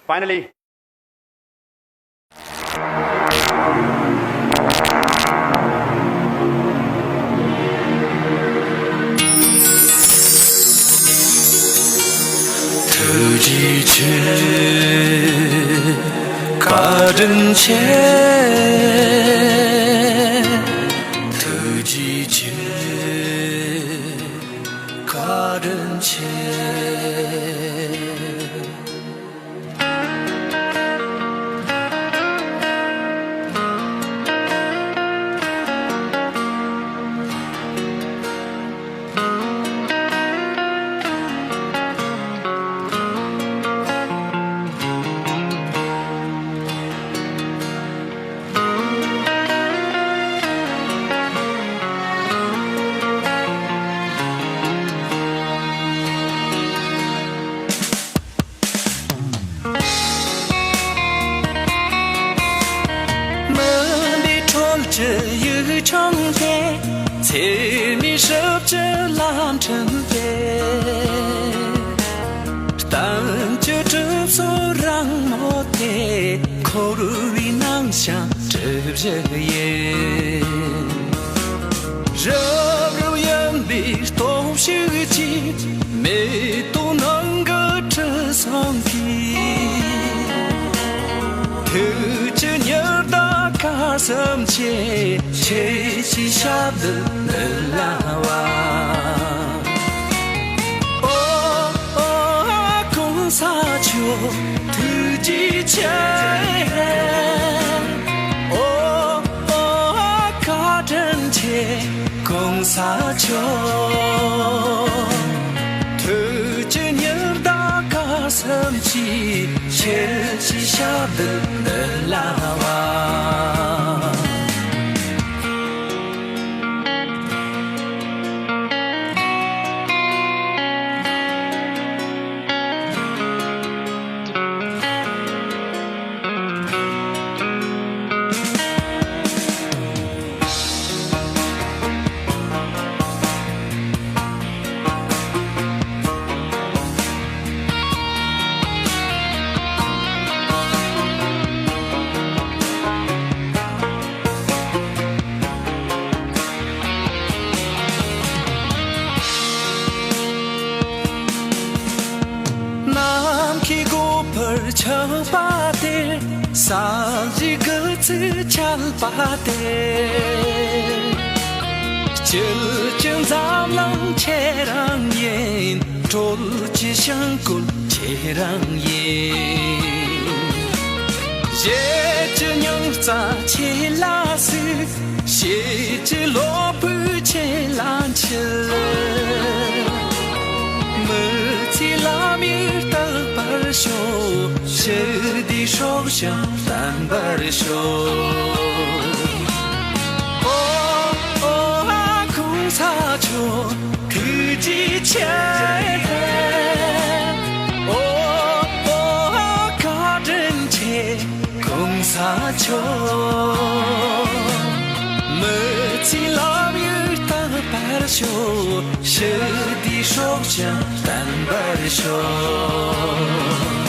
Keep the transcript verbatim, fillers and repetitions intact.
Finally, ཐུགས་རྗེ་ཆེ། བཀའ་དྲིན་ཆེ། ཐུགས་རྗེ་ཆེ། བཀའ་དྲིན་ཆེ། མི་འདི་ཁྲོད་ཀྱི་ཡུལ་ལྗོངས་དེ། འཚེ་མེད་ཞབས་ཀྱི་ལམ་ཕྲན་དེ། གཏམ་གྱི་གྲིབ་སོ་རིང་མོ་དེ། འཁོར་བའི་ནང་བཞིན་གྲིབ་བཞི་ཡིན། རབ་རིབ་ཡིན་པའི་སྟོབས་ཤུགས་ཀྱིས། མེ་ཏོག་ནང་གི་དྲི་བསུང་གིས། ཐུགས་ཀྱི་ཉི་ཟླ་སྐར་གསུམ་ཆེ། ཁྱེད་ཀྱི་ཞབས་རྡུལ་འདི་ལ་བབས། ཨོ་ཨོ་གོང་ས་མཆོག་ཐུགས་རྗེ་ཆེ། ཨོ་ཨོ་བཀའ་དྲིན་ཆེ། གོང་ས་མཆོག་ཐུགས་ཀྱི་ཉི་ཟླ་སྐར་གསུམ་གྱིས། ཁྱེད་ཀྱི་ཞབས་རྡུལ་འདི་ལ་བབས། ནམ་མཁའི་སྒོ་འཕར་ཆགས་པ་དེར། ས་གཞིའི་སྒལ་ཚིགས་ཆགས་པ་དེར། སྐྱིད་ཀྱི་འཛམ་གླིང་ཁྱེད་རང་ཡིན། སྲོལ་གྱི་ཞིང་བཀོད་ཁྱེད་རང་ཡིན། གཞེས་ཀྱི་སྙིང་རྩ་ཁྱེད་ལ་གསོལ། གཤིས་ཀྱི་གློ་བུར་ཁྱེད་ལ་འཁྱིལ། མི་ཚེའི་ལམ་ཡིག་རྟག་པར་ཤོག་ཞི་བདེའི་སྲོག་ཤིང་བརྟན་པར་ཤོག་ཨོ་ཨོ་ཨ་གོང་ས་མཆོག་ཐུགས་རྗེ་ཆེ། ཨོ་ཨོ་ཨ་བཀའ་དྲིན་ཆེ། གོང་ས་མཆོག་མི་ཚེའི་ལམ་ཡིག་རྟག་པར་ཤོག་ཞི་བདེའི་སྲོག་ཤིང་བརྟན་པར་ཤོག